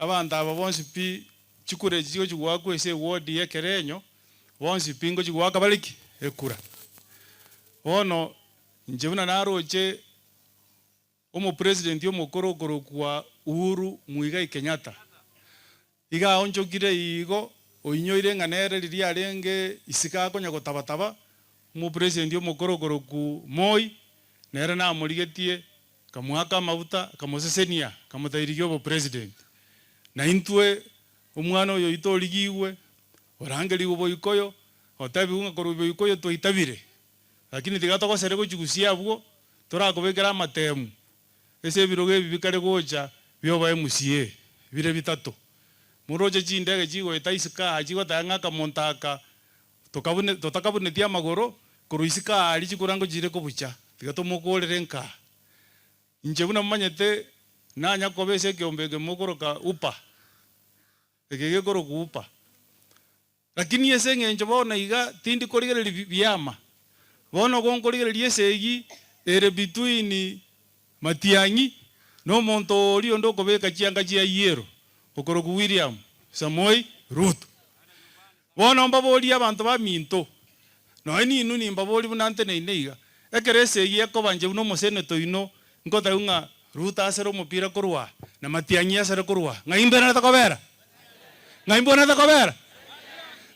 Abanto aba bonsi pi, chikura echi chigochi goakwa ase eward ya Ekerenyo, bonsi pi ngochi goaka bare ki? Ekura. Bono, inche buna naroche omopresident omokoro okorokwa Uhuru Muigai Kenyatta, iga aonchokire igo, oinyoire ng'a nere riria arenge isiko akonya gotaba-taba, omopresident omokoro okorokwa Moi, nere namorigetie Akamoaka amaguta, akamosesenia, akamotairigia obopresident. Na intwe, omwana oyo oito origigwe, orangerigwe boikoyo, otebigwe ng'a korwa boikoyo twaitabire, lakini tiga togosere gochia gusii abwo, torakobekere amatemu, ase ebirogo ebi bikare gocha bioba MCA, bire bitato. Moroche chindege chigoeta isiko aa chigoteba ng'a akamonto aka Tokabune, totakabunetie amagoro korwa isiko aaria chikurango chire kobucha, tiga tomokoorere nkaa. Inche buna momanyete, nanya koba ase ekeombe eke mokoroka Upa, eke gekorokwa Upa. Lakini ase eng'encho bono iga tindi korigereria bi biama, bono gonkorigereria esegi ere between Matiang'i na omonto oria onde okobeka chianga chia yellow, okorokwa William Samoei Ruto. Bono mbaborie abanto baminto, nonya ninwe nimbaborie buna nteneine iga, ekero esegi ekoba inche buna omoseneto oino, nkotaigwa ng'a Ruto asere omopira korwa aa, na Matiang'i asere korwa aa, ng'ai mbwenerete kobera? Ng'ai mbwenerete kobera?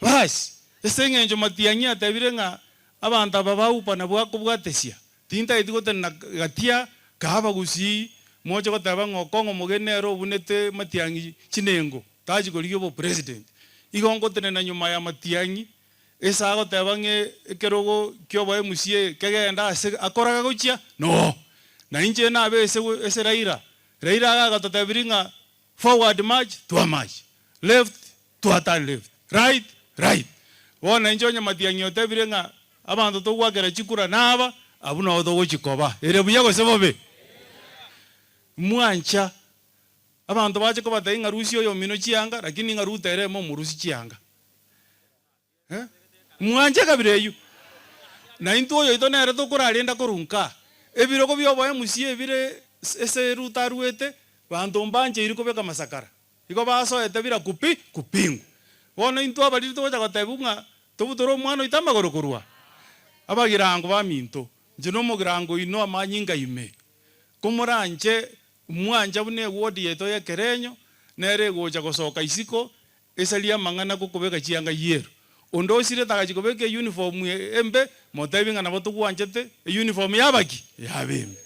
Basi, ase eng'encho Matiang'i atebire ng'a abanto aba ba UPA nabwo akobwatesia, tintageti gotenena gatia kaa abagusii moche goteba ng'a Okong'o omogeni nere obunete Matiang'i chinengo. Tachi korigia obopresident. Igo ngotenena nyuma ya Matiang'i, ase agoteba ng'a ekerogo kiobo MCA kegende ase akoraga gochia, no. Na inche nabe ase ase Raila. Raila iga agatotebirie ng'a forward march, twamarch, left, twaturn left, right, right. Bono inche onye Matiang'i otebire ng'a abanto togoakera chikura naba, abwo nabo togochi koba. Ere buya gose bobe? Mwancha. Abanto bache kobatebia ng'a rusia oyomino chianga, lakini ng'a Ruto ere momorusie chianga. Eh? Mwanche kabira eyio. Na intwe oyoito nere tokorarenda korwa nka. Ebirogo bia oboe musie ebire ase Ruto aruete, banto mbancheiri kobeka amasakara. Igo basoete bila kupi kupingwa. Bono intwe abariri togocha gotebiwa ng'a tobutore omwana oito amagoro korwa abagirango baminto. Inche nomogirango oino amanyinga ime. Komoranche Mwancha buna ewodi yaito y'ekerenyo nere egocha gosoka isiko esarie amang'ana gokobeka chianga yellow. Onde osirete agachia kobeka eyuniform embe, motebie ng'a nabo togwanchete eyuniform yaba ki? Yaba embe.